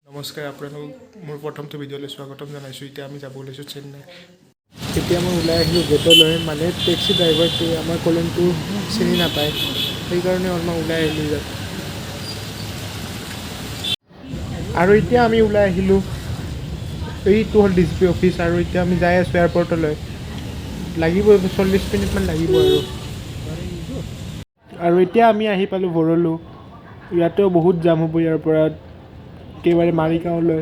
নমস্কাৰ, আপোনালোক মোৰ প্ৰথমটো ভিডিঅ'লৈ স্বাগতম জনাইছোঁ। এতিয়া আমি যাব ওলাইছোঁ চেন্নাই। এতিয়া মই ওলাই আহিলোঁ গেটলৈ, মানে টেক্সি ড্ৰাইভাৰটোৱে আমাৰ কলনীটো চিনি নাপায়, সেইকাৰণে অলপমান ওলাই আহিলোঁ ইয়াত। আৰু এতিয়া আমি ওলাই আহিলোঁ, এইটো হ'ল ডি জি পি অফিচ। আৰু এতিয়া আমি যাই আছোঁ এয়াৰপৰ্টলৈ। লাগিব 40 মিনিটমান লাগিব। আৰু আৰু এতিয়া আমি আহি পালোঁ ভৰলো। ইয়াতেও বহুত জাম হ'ব, ইয়াৰ পৰা একেবাৰে মাৰিগাঁৱলৈ।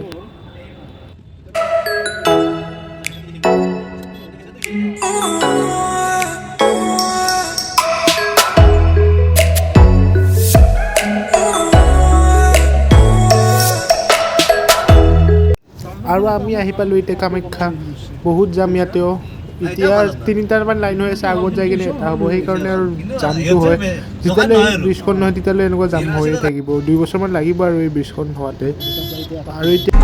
আৰু আমি আহি পালোঁ এতিয়া কামাখ্যা। বহুত জাম ইয়াতেও। এতিয়া তিনিটামান লাইন হৈ আছে, আগত যাই কিনে এটা হ'ব। সেইকাৰণে আৰু জামটো হয়। যেতিয়ালৈ এই ব্ৰিজখন নহয়, তেতিয়ালৈ এনেকুৱা জাম হৈয়ে থাকিব। 2 বছৰমান লাগিব আৰু এই ব্ৰিজখন হোৱাতে। আৰু এতিয়া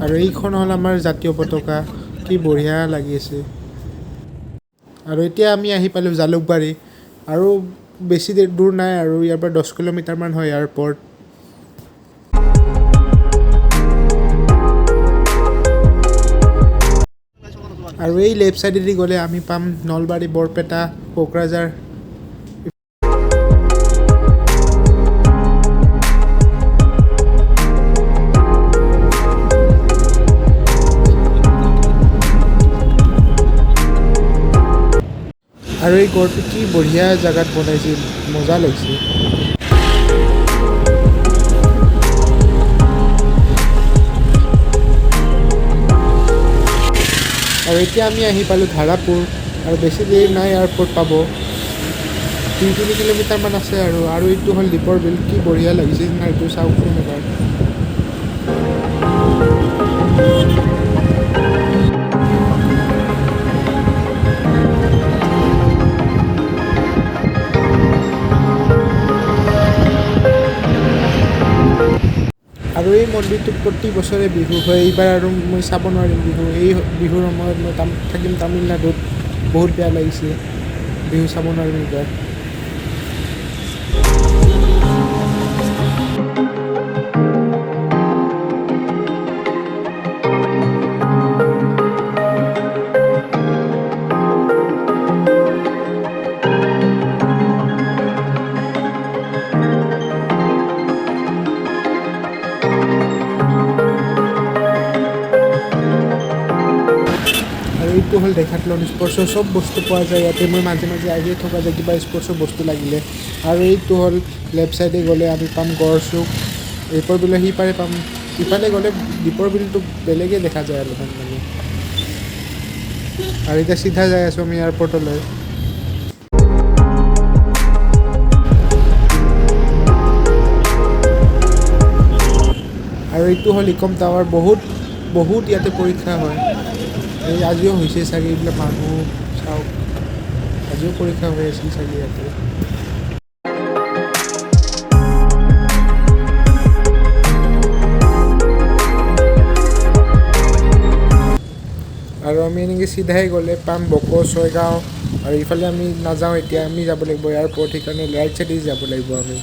আৰু এইখন হ'ল আমাৰ জাতীয় পতাকা, কি বঢ়িয়া লাগি আছে। আৰু এতিয়া আমি আহি পালোঁ জালুকবাৰী। আৰু বেছি দূৰ নাই আৰু, ইয়াৰ পৰা 10 কিলোমিটাৰমান হয় এয়াৰপৰ্ট। আৰু এই লেফ্ট চাইডেদি গ'লে আমি পাম নলবাৰী, বৰপেটা, কোকৰাঝাৰ। আৰু এই গড়টো কি বঢ়িয়া জেগাত বনাইছিল, মজা লাগিছে। আৰু এতিয়া আমি আহি পালোঁ ধাৰাপুৰ। আৰু বেছি দেৰি নাই এয়াৰপৰ্ট পাব, 2-3 কিলোমিটাৰমান আছে। আৰু আৰু এইটো হ'ল দীপৰ বিল। কি বঢ়িয়া লাগিছে এইটো, চাওকচোন এবাৰ। আৰু এই মন্দিৰটোত প্ৰতি বছৰে বিহু হয়। এইবাৰ আৰু মই চাব নোৱাৰিম বিহু। এই বিহুৰ সময়ত মই থাকিম তামিলনাডুত। বহুত বেয়া লাগিছে, বিহু চাব নোৱাৰিম এইবাৰ। আৰু এইটো হ'ল ডেকাথলন। স্পৰ্টছৰ চব বস্তু পোৱা যায় ইয়াতে। মই মাজে মাজে আহিয়ে থকা যায় কিবা স্পৰ্টছৰ বস্তু লাগিলে। আৰু এইটো হ'ল লেফ্ট ছাইডে গ'লে আমি পাম গড়চুক, দীপৰ বিলৰ সিপাৰে পাম। ইফালে গ'লে দীপৰ বিলটো বেলেগে দেখা যায় অলপমান মানে। আৰু এতিয়া চিধা যাই আছোঁ আমি এয়াৰপৰ্টলৈ। আৰু এইটো হ'ল ইকম টাৱাৰ। বহুত বহুত ইয়াতে পৰীক্ষা হয়। এই আজিও হৈছে চাগে। এইবিলাক মানুহ চাওক, আজিও পৰীক্ষা হৈ আছিল চাগে ইয়াতে। আৰু আমি এনেকৈ চিধাই গ'লে পাম বকো, ছয়গাঁও। আৰু ইফালে আমি নাযাওঁ এতিয়া, আমি যাব লাগিব এয়াৰপৰ্ট। সেইকাৰণে ৰাইট চাইডে যাব লাগিব আমি।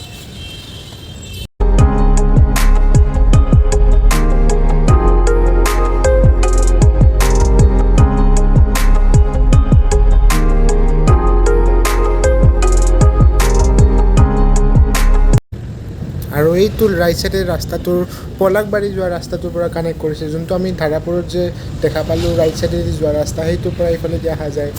আৰু এইটো ৰাইট চাইডে ৰাস্তাটোৰ পলাশবাৰী যোৱা ৰাস্তাটোৰ পৰা কানেক্ট কৰিছে, যোনটো আমি ধাৰাপুৰত যে দেখা পালোঁ ৰাইট চাইডেদি যোৱা ৰাস্তা, সেইটোৰ পৰা এইফালেদি অহা যায়।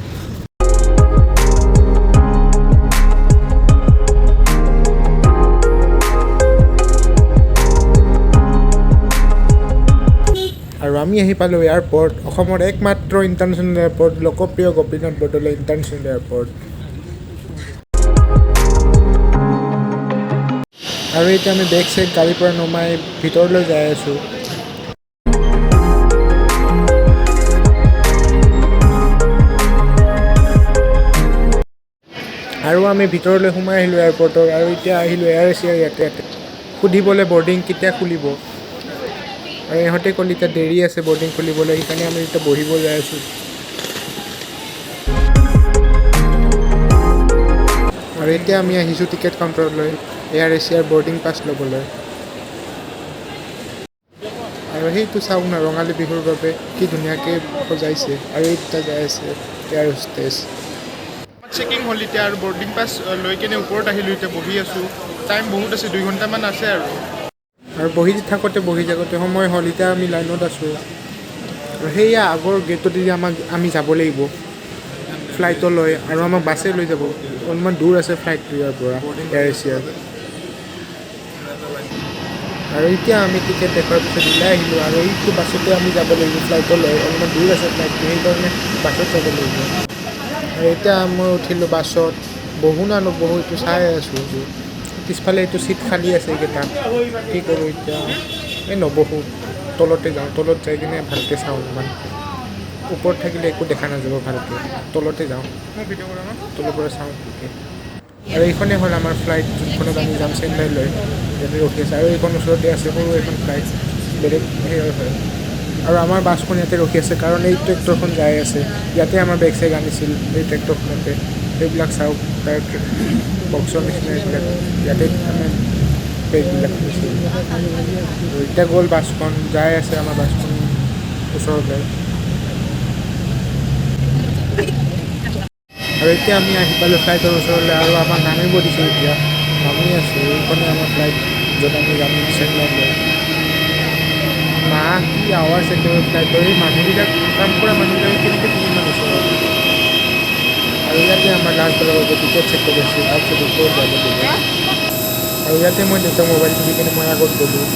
আৰু আমি আহি পালোঁ এয়াৰপৰ্ট, অসমৰ একমাত্ৰ ইণ্টাৰনেশ্যনেল এয়াৰপৰ্ট, লোকপ্ৰিয় গোপীনাথ বৰদলৈ ইণ্টাৰনেশ্যনেল এয়াৰপৰ্ট। আৰু এতিয়া আমি বেগ চেগ গাড়ীৰ পৰা নমাই ভিতৰলৈ যাই আছোঁ। আৰু আমি ভিতৰলৈ সোমাই আহিলোঁ এয়াৰপৰ্টৰ। আৰু এতিয়া আহিলোঁ এয়াৰ এছিয়াৰ ইয়াতে সুধিবলৈ বৰ্ডিং কেতিয়া খুলিব। আৰু ইহঁতে ক'লে এতিয়া দেৰি আছে বৰ্ডিং খুলিবলৈ, সেইকাৰণে আমি এতিয়া বহিব যাই আছোঁ। আৰু এতিয়া আমি আহিছোঁ টিকেট কাউণ্টাৰলৈ এয়াৰ এছিয়াৰ বৰ্ডিং পাছ ল'বলৈ। আৰু সেইটো চাওক না, ৰঙালী বিহুৰ বাবে কি ধুনীয়াকৈ সজাইছে। আৰু এই দুটা যাই আছে এয়াৰ হোষ্টেজ। চেকিং হ'ল এতিয়া আৰু বৰ্ডিং পাছ লৈ কেনে ওপৰত আহিলোঁ। এতিয়া বহি আছোঁ, টাইম বহুত আছে, 2 ঘণ্টামান আছে। আৰু আৰু বহি থাকোঁতে সময় হ'ল। এতিয়া আমি লাইনত আছোঁ। আৰু সেয়া আগৰ গেটতেদি আমি যাব লাগিব ফ্লাইটলৈ। আৰু আমাক বাছে লৈ যাব, অলপমান দূৰ আছে ফ্লাইটটো ইয়াৰ পৰা এয়াৰ এছিয়াৰ। আৰু এতিয়া আমি টিকেট দেখাৰ পিছত ওলাই আহিলোঁ। আৰু এইটো বাছতে আমি যাব লাগিব ফ্লাইটলৈ, অলপমান দূৰ আছে ফ্লাইটটো, সেইকাৰণে বাছত যাব লাগিব। আৰু এতিয়া মই উঠিলোঁ বাছত, বহোঁ না নবহোঁ এইটো চাই আছোঁ। পিছফালে এইটো চিট খালী আছে এইকেইটা, কি কৰোঁ এতিয়া, এই নবহোঁ, তলতে যাওঁ। তলত যাই কিনে ভালকৈ চাওঁ অলপমান, ওপৰত থাকিলে একো দেখা নাযাব ভালকৈ, তলতে যাওঁ, তলৰ পৰা চাওঁ ভালকৈ। আৰু এইখনেই হ'ল আমাৰ ফ্লাইট যোনখনত আমি যাম চেন্নাইলৈ, ইয়াতে ৰখি আছে। আৰু এইখন ওচৰতে আছে সৰু এখন ফ্লাইট, বেলেগ হেৰিয়ৰ হয়। আৰু আমাৰ বাছখন ইয়াতে ৰখি আছে, কাৰণ এই ট্ৰেক্টৰখন যাই আছে। ইয়াতে আমাৰ বেগ চেগ আনিছিল এই ট্ৰেক্টৰখনতে। সেইবিলাক চাওক, তাৰ বক্সৰ নিচিনা এইবিলাক, ইয়াতে আমাৰ বেগবিলাক আনিছিল। আৰু এতিয়া গ'ল বাছখন, যাই আছে আমাৰ বাছখন ওচৰলৈ। আৰু এতিয়া আমি আহি পালোঁ ফ্লাইটৰ ওচৰলৈ। আৰু আমাক নামিব দিছে, এতিয়া নামি আছোঁ। এইখনে আমাৰ ফ্লাইট য'ত আমি যাম চেন্নাইলৈ। মা কি আৱাজ একেবাৰে ফ্লাইটৰ, এই মানুহবিলাক কাম কৰা মানুহবিলাকে কেনেকৈ ইমান ওচৰত। আৰু ইয়াতে আমাৰ লাষ্টবাৰৰ বাবে টিকেট চেক কৰি আছোঁ, তাৰপিছত ওপৰত যাব দিব। আৰু ইয়াতে মই দেউতাক মোবাইলটো দি কিনে মই আগত গ'লোঁ।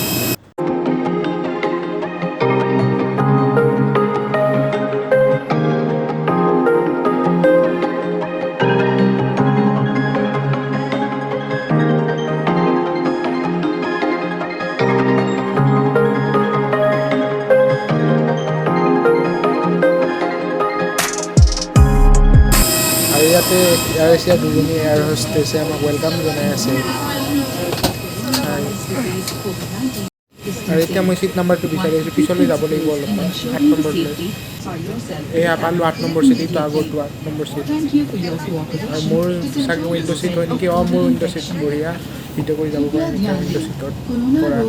আৰু ইয়াতে এয়াৰ এছিয়াৰ দুজনী এয়াৰ হোষ্টেছে আমাক welcome জনাই আছে। আৰু এতিয়া মই চিট নাম্বাৰটো বিচাৰি আছোঁ, পিছলৈ যাব লাগিব অলপমান, 8 নম্বৰলৈ। এয়া পালোঁ 8 নম্বৰ চিট, এইটো আগৰটো 8 নম্বৰ চিট। আৰু মোৰ চাগে উইণ্ড' চিট হয় নেকি, অঁ মোৰ উইণ্ড' চিট, বঢ়িয়া ভিডিঅ' কৰি যাব পাৰিম এতিয়া উইণ্ড' চিটত পৰা।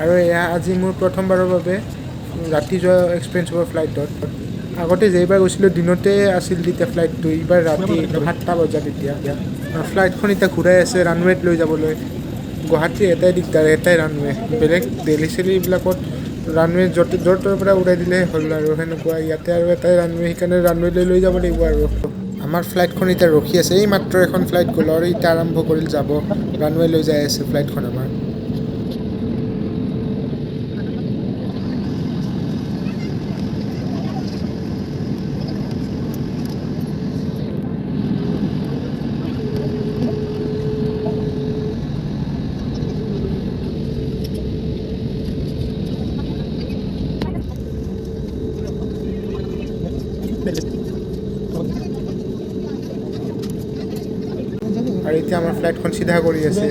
আৰু এয়া আজি মোৰ প্ৰথমবাৰৰ বাবে ৰাতি যোৱা এক্সপিৰিয়েঞ্চ হ'ব ফ্লাইটত। আগতে যেইবাৰ গৈছিলোঁ দিনতে আছিল তেতিয়া ফ্লাইটটো, এইবাৰ ৰাতি 7টা বজাত। এতিয়া ফ্লাইটখন এতিয়া ঘূৰাই আছে ৰানৱেত লৈ যাবলৈ। গুৱাহাটীৰ এটাই দিগদাৰ, এটাই ৰানৱে, বেলেগ দেলহি চেলহি এইবিলাকত ৰানৱে য'ত য'ৰ ত'ৰ পৰা উৰাই দিলেই হ'ল আৰু সেনেকুৱা। ইয়াতে আৰু এটাই ৰানৱে, সেইকাৰণে ৰানৱেলৈ লৈ যাব লাগিব। আৰু আমাৰ ফ্লাইটখন এতিয়া ৰখি আছে, এই মাত্ৰ এখন ফ্লাইট গ'ল আৰু এতিয়া আৰম্ভ কৰিল যাব, ৰানৱে লৈ যাই আছে ফ্লাইটখন আমাৰ। আৰু এতিয়া আমাৰ ফ্লাইটখন চিধা কৰি আছে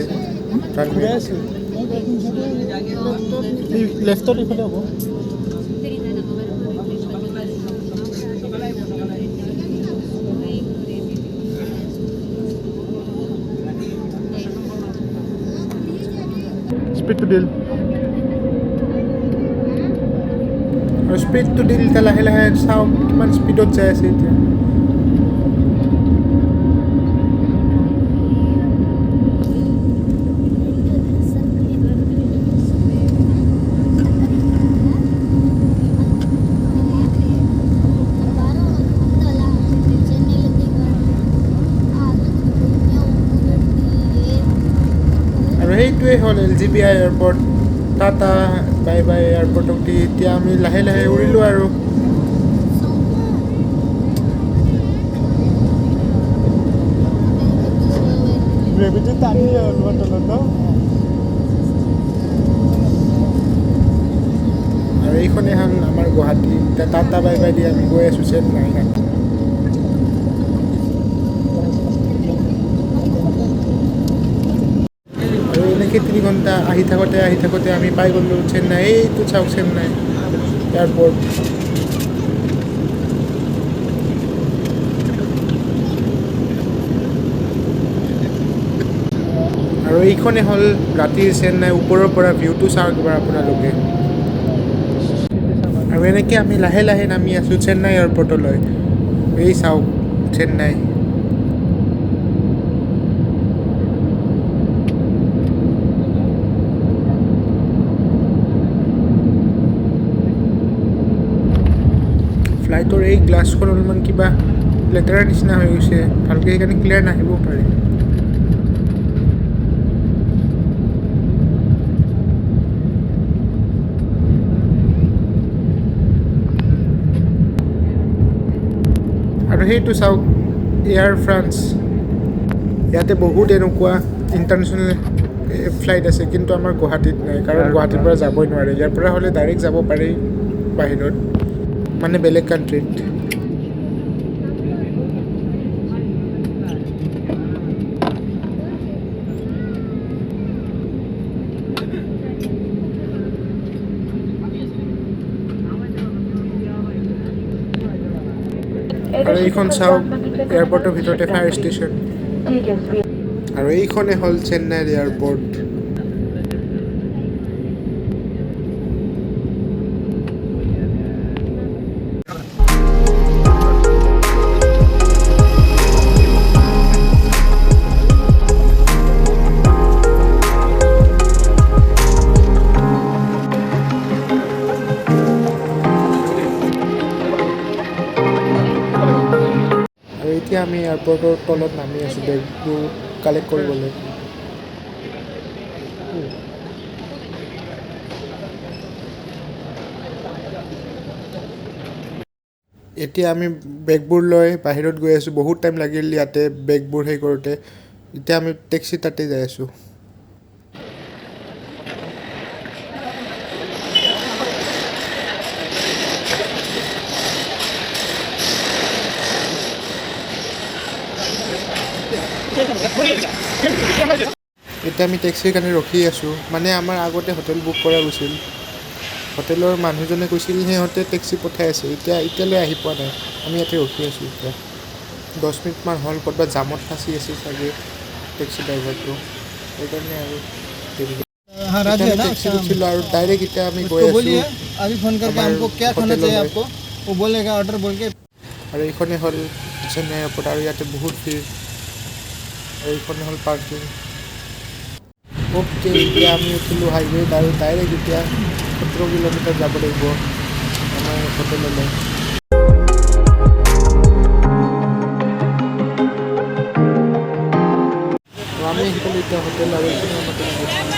লেফ্টত ইফালে হ'ব। স্পীডটো দিল আৰু স্পীডটো দিল এতিয়া লাহে লাহে চাওক কিমান স্পীডত যাই আছে এতিয়া। আৰু সেইটোৱে হ'ল LGBI airport. Tata bye bye এয়াৰপৰ্টক দি এতিয়া আমি লাহে লাহে উৰিলোঁ আৰু। গ্ৰেভিটি টানি অলপমান তলত ন। আৰু এইখনেই হ'ল আমাৰ গুৱাহাটী। এতিয়া টাটা বাই বাই the আমি গৈ আছোঁ চেন্নাই। এনেকৈ 3 ঘণ্টা আহি থাকোঁতে আহি থাকোঁতে আমি পাই গ'লোঁ চেন্নাই। এইটো চাওক, চেন্নাই এয়াৰপৰ্ট। আৰু এইখনে হ'ল ৰাতিৰ চেন্নাই, ওপৰৰ পৰা ভিউটো চাওক এবাৰ আপোনালোকে। আৰু এনেকৈ আমি লাহে লাহে নামি আছোঁ চেন্নাই এয়াৰপৰ্টলৈ। এই চাওক চেন্নাই। ফ্লাইটৰ এই গ্লাছখন অলপমান কিবা লেতেৰা নিচিনা হৈ গৈছে, ভালকৈ সেইকাৰণে ক্লিয়াৰ নাহিবও পাৰে। আৰু সেইটো চাওক, এয়াৰ ফ্ৰান্স। ইয়াতে বহুত এনেকুৱা ইণ্টাৰনেশ্যনেল ফ্লাইট আছে, কিন্তু আমাৰ গুৱাহাটীত নাই, কাৰণ গুৱাহাটীৰ পৰা যাবই নোৱাৰে। ইয়াৰ পৰা হ'লে ডাইৰেক্ট যাব পাৰি বাহিৰত, মানে বেলেগ কাণ্ট্ৰিত। আৰু এইখন চাওক, এয়াৰপৰ্টৰ ভিতৰতে ফায়াৰ ষ্টেচন। আৰু এইখনে হ'ল চেন্নাইৰ এয়াৰপৰ্ট। আৰু এতিয়া আমি এয়াৰপৰ্টৰ তলত নামি আছোঁ বেগবোৰ কালেক্ট কৰিবলৈ। এতিয়া আমি বেগবোৰ লৈ বাহিৰত গৈ আছোঁ। বহুত টাইম লাগিল ইয়াতে বেগবোৰ সেই কৰোঁতে। এতিয়া আমি টেক্সি তাতে যাই আছোঁ। এতিয়া আমি টেক্সিৰ কাৰণে ৰখি আছোঁ। মানে আমাৰ আগতে হোটেল বুক কৰা গৈছিল। হোটেলৰ মানুহজনে কৈছিল সিহঁতে টেক্সি পঠাই আছে, এতিয়া এতিয়ালৈ আহি পোৱা নাই। আমি ইয়াতে ৰখি আছোঁ এতিয়া 10 মিনিটমান হ'ল। ক'ৰবাত জামত ফাঁচি আছে চাগে টেক্সি ড্ৰাইভাৰটো, সেইকাৰণে আৰু দেৰি। हाँ, राजू है ना? টেক্সিত উঠিলোঁ আৰু ডাইৰেক্ট এতিয়া আমি গৈ उसको আছোঁ बोलिए, अभी फोन करके हमारे हमको क्या खाना होटल चाहिए में। आपको, वो बोलेगा ऑर्डर बोल के। আৰু এইখনে হ'ল চেন্নাই এয়াৰপৰ্ট আৰু ইয়াতে বহুত ভিৰ। আৰু এইখনে হ'ল পাৰ্কিং। অ'কে, এতিয়া আমি উঠিলোঁ হাইৱেত আৰু ডাইৰেক্ট এতিয়া 17 কিলোমিটাৰ যাব লাগিব আমাৰ হোটেললৈ। আৰু আমি আহি পালোঁ এতিয়া হোটেল আৰু এইখিনি আমাৰ।